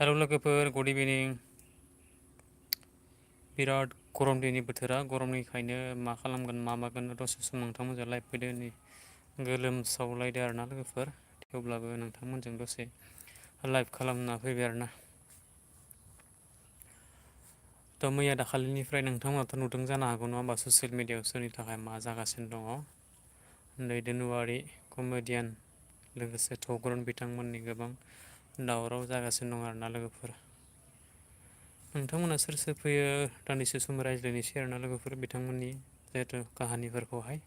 Hello लोगोफोर good इभिनिं। बिराद गरम दिनै बोथोरा गरमनिखायनो मा खालामगोन मा मागोन दसे सम नोंथांमोनजों लाइभ फैदो नै गोलोमसावलायदो आरोना लोगोफोर थेवब्लाबो नोंथांमोनजों दसे लाइभ खालामना फैबाय आरोना। थ' मैया दाखालिनिफ्राय नोंथांमोनाथ' नुदों जानो हागौ नङा होमबा ससियेल मिडियाआव सोरनि थाखाय मा जागासिनो दङ। दैदेनुवारि कमेडियान लोगोसे तग्रण बिथांमोननि गोबां दावराव जागासिनो दं आरोना लोगोफोर। नोंथांमोना सोर सोर फैयो दान्दिसे सम रायज्लायनोसै आरोना लोगोफोर बिथांमोननि जिहेथु काहानिफोरखौहाय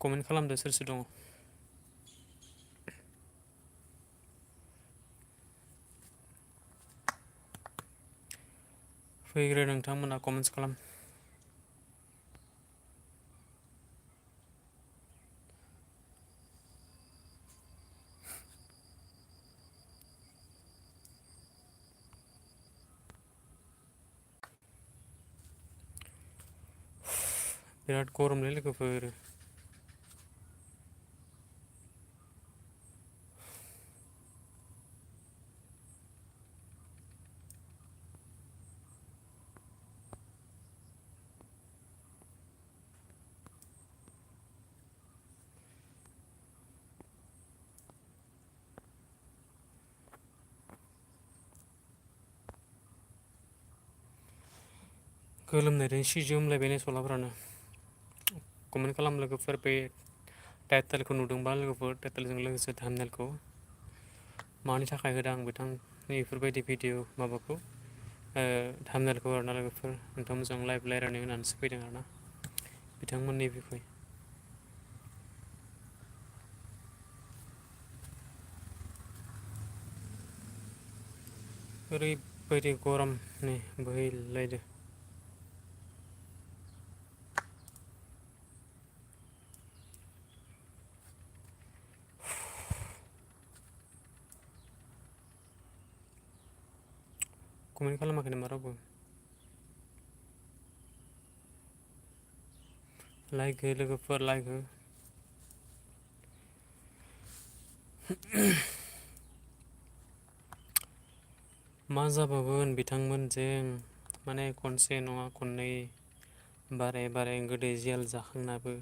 कमेन्ट खालामदो सोर सोर दङ। फैग्रो नोंथांमोना कमेन्टस खालाम। बिराद गरमलै लोगोफोर। गोलोमनायजों सिजोमलायबाय सलाफोरानो कमेन्ट खालाम लोगोफोर बे टाइटेलखौ नुदोंबा लोगोफोर टाइटेलजों लोगोसे थामनेलखौ मानि थाखाय होदों आं बिथांनि बेफोरबायदि भिडिअ माबाखौ थामनेलखौ आरोना लोगोफोर नोंथांमोनजों लाइभ रायज्लायनो होननानैसो फैदों आरोना बिथांमोननि बिखय। ओरैबायदि गरम नै बोहैलायदो। कमेन्ट खालामाखै नामा रावबो? लाइक हो लोगोफोर लाइक हो। मा जाबावगोन बिथांमोनजों माने खनसे नङा खननै बारे बारे गोदै जेल जाखांनाबो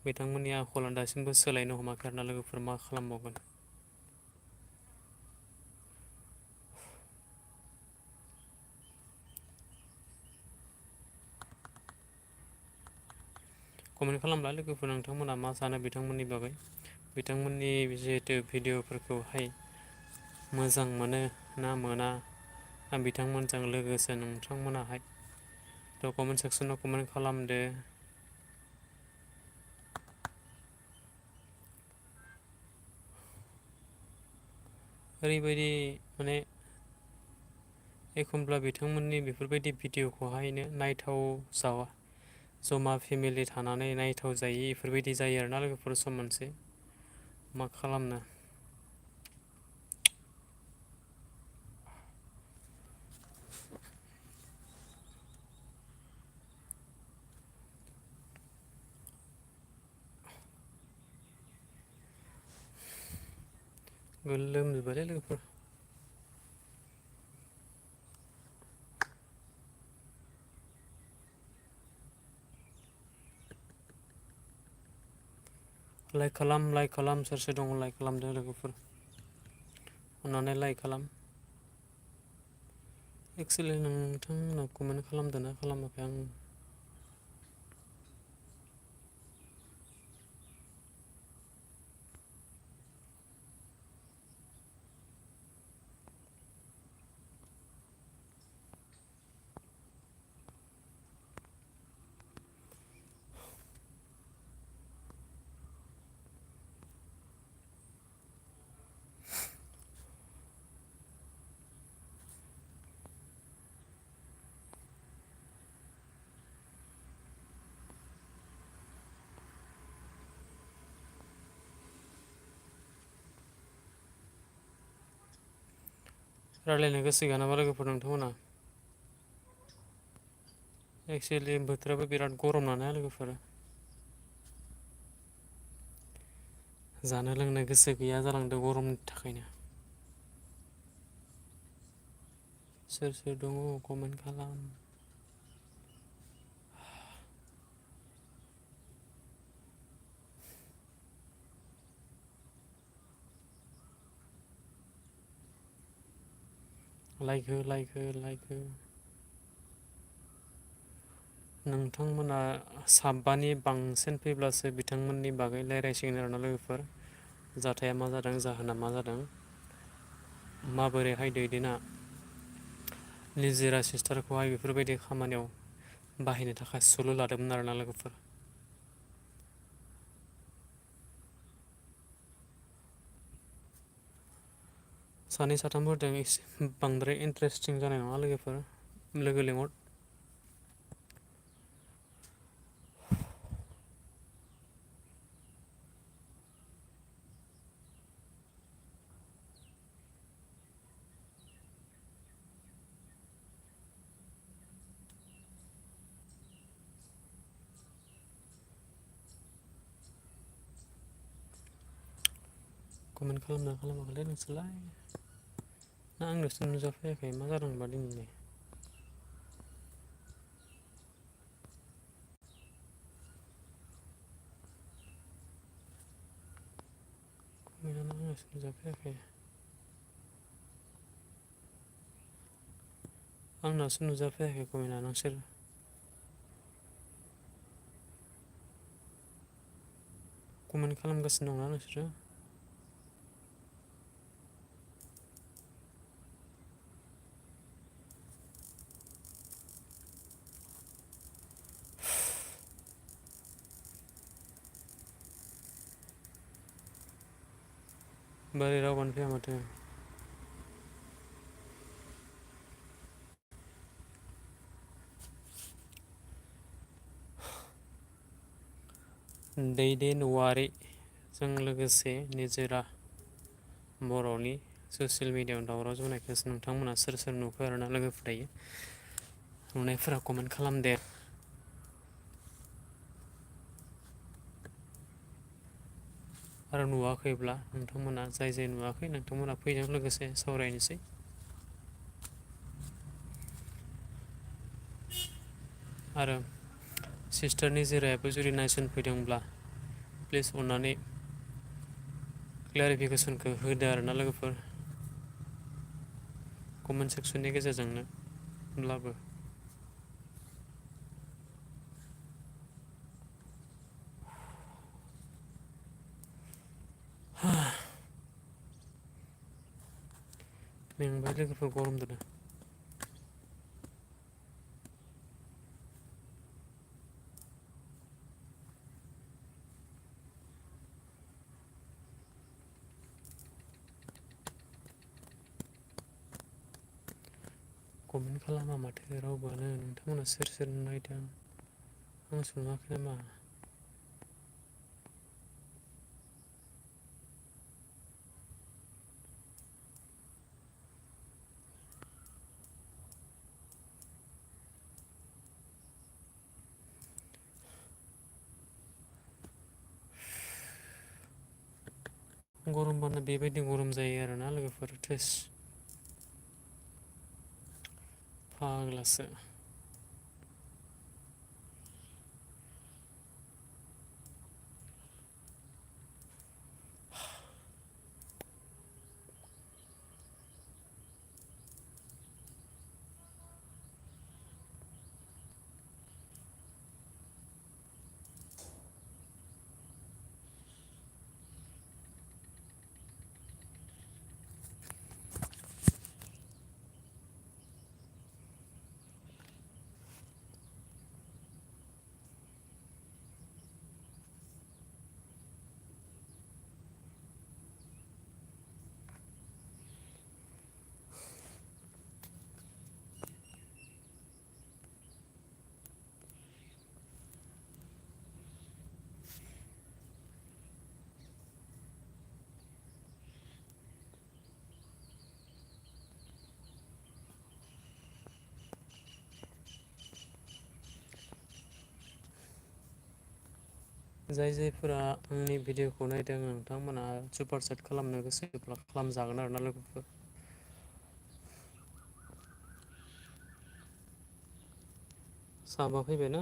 बिथांमोननि आखला दासिमबो सोलायनो हमाखै आरोना लोगोफोर मा खालामबावगोन। कमेन्ट खालामब्ला लोगोफोर नोंथांमोना मा सानो बिथांमोननि बागै बिथांमोननि जिहेथु भिडिअफोरखौहाय मोजां मोनो ना मोना बिथांमोनजों लोगोसे नोंथांमोनाहाय थ' कमेन्ट सेक्सनाव कमेन्ट खालामदो। ओरैबायदि माने एखनब्ला बिथांमोननि बेफोरबायदि भिडिअखौहायनो नायथाव जावा जमा फेमिलि थानानै नायथाव जायि बेफोरबायदि जायो आरोना लोगोफोर सम मोनसे मा खालामनो। गोलोमजोब्बायलै लोगोफोर। लाइक खालाम सोर सोर दङ लाइक खालामदो लोगोफोर अननानै लाइक खालाम। एक्सुवेलि नोंथांमोना कमेन्ट खालामदोंना खालामाखै आं रायज्लायनो गोसो गैया नामा लोगोफोर नोंथांमोना? एक्सुवेलि बोथोराबो बिराद गरम नालाय लोगोफोर जानो लोंनो गोसो गैया जालांदों गरमनि थाखायनो। सोर सोर दङ कमेन्ट खालाम। लाइक हो। नोंथांमोना साबानि बांसिन फैब्लासो बिथांमोननि बागै रायज्लायसिगोन आरोना लोगोफोर। जाथाया मा जादों, जाहोना मा जादों, माबोरैहाय दैदेना निजोरा सिस्टारखौहाय बेफोरबायदि खामानियाव बाहायनो थाखाय सुलु लादोंमोन आरोना लोगोफोर। सानै साथामफोरजों एसे बांद्राय इन्टारेस्टिं जानाय नङा लोगोफोर। लोगो लिंहर। कमेन्ट खालामना खालामाखैलै नोंसोरलाय? ना आंनावसो नुजाफैयाखै? मा जादों होनबा दिनैलाय? कमेन्टआनो आंनावसो नुजाफैयाखै। आंनावसो नुजाफैयाखै कमेन्टआ। नोंसोर कमेन्ट खालामगासिनो दंना नोंसोरो? बोरै रावबानो फैया माथो? दैदेन औवारि जों लोगोसे निजोरा बर'नि ससियेल मिडियायाव दावराव जानायखौसो नोंथांमोना सोर सोर नुखो आरोना लोगोफोर दायो? नुनायफोरा कमेन्ट खालामदे। आरो नुवाखैब्ला नोंथांमोना जाय नुवाखै नोंथांमोना फैजों लोगोसे सावरायनोसै। आरो सिस्टारनि जिरायाबो जुदि नायसनफैदोंब्ला प्लिज अननानै क्लेरिफिकेसनखौ होदो आरोना लोगोफोर। कमेन्ट सेक्सननि गेजेरजोंनो ब्लाबो। मेंबाय लोगोफोर गरमदों। कमेन्ट खालामा माथो रावबोआनो। नोंथांमोना सोर सोर नायदों? आंसो नुवाखै नामा? गरमबानो बेबायदि गरम जायो आरोना लोगोफोर। थोस फाग्लासो। जायफोरा आंनि भिडिअखौ नायदों नोंथांमोना सुपार चेट खालामनो गोसोब्ला खालामजागोन आरोना लोगोफोर। साबा फैबाय ना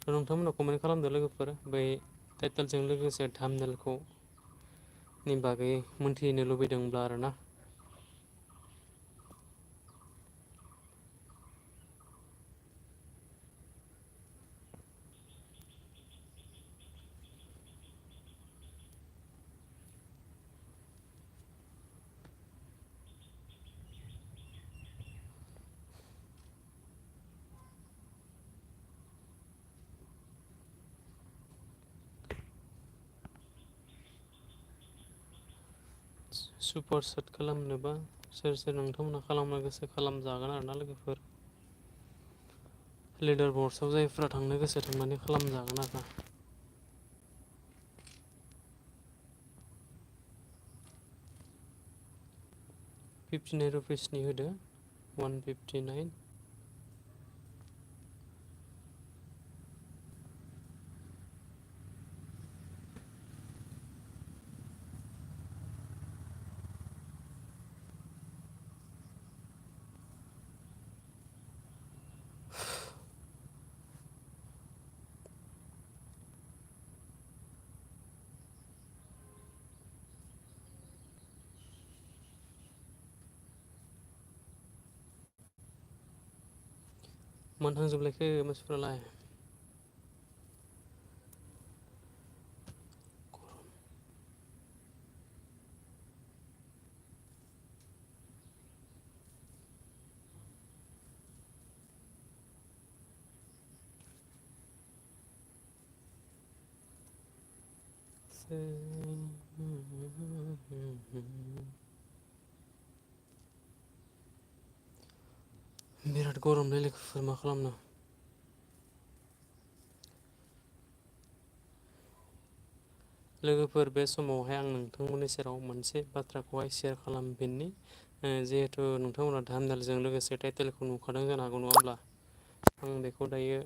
नोंथांमोना कमेन्ट खालामदो लोगोफोर बै टाइटेलजों लोगोसे थाम्बनेलखौ नि बागै मोनथिनो लुबैदोंब्ला आरोना सुपार सेट खालामनोबा सोर सोर नोंथांमोना खालामनो गोसो खालामजागोन आरोना लोगोफोर लिडार बर्डसआव जायफ्रा थांनो गोसो थांनानै खालामजागोन आरोना 59 रुपिसनि होदो 159 मोनहांजोबलायखो मानसिफ्रालाय बिराद गरमलै लोगोफोर मा खालामनो लोगोफोर बे समावहाय आं नोंथांमोननि सेराव मोनसे बाथ्राखौहाय शेयार खालामफिननि जिहेथु नोंथांमोना थाम्बनेलजों लोगोसे टाइटेलखौ नुखादों जानो हागौ नङा होमब्ला आं बेखौ दायो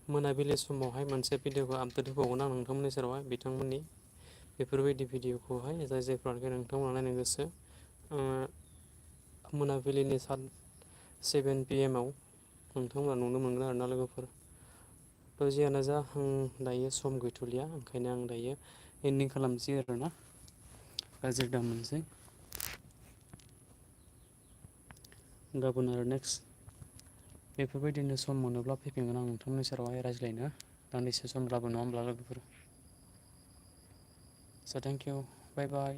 मोनाबिलि समावहाय मोनसे भिडिअखौ आपलोड होबावगोन आं नोंथांमोननि सेरावहाय बिथांमोननि बेफोरबायदि भिडिअखौहाय जायफ्रानोखि नोंथांमोना नायनो गोसो मोनाबिलिनि 7 PM आव नोंथांमोना नुनो मोनगोन आरोना लोगोफोर थ' जियानो जा आं दायो सम गैथ'लिया ओंखायनो आं दायो एन्डिं खालामसै आरोना गाज्रि दा मोनसै गाबोन आरो नेक्स्ट बेफोरबायदिनो सम मोनोब्ला फैफिनगोन आं नोंथांमोननि सेरावहाय रायज्लायनो दान्दिसे समब्लाबो नङा होमब्ला लोगोफोर स' थेंक इउ बाय बाय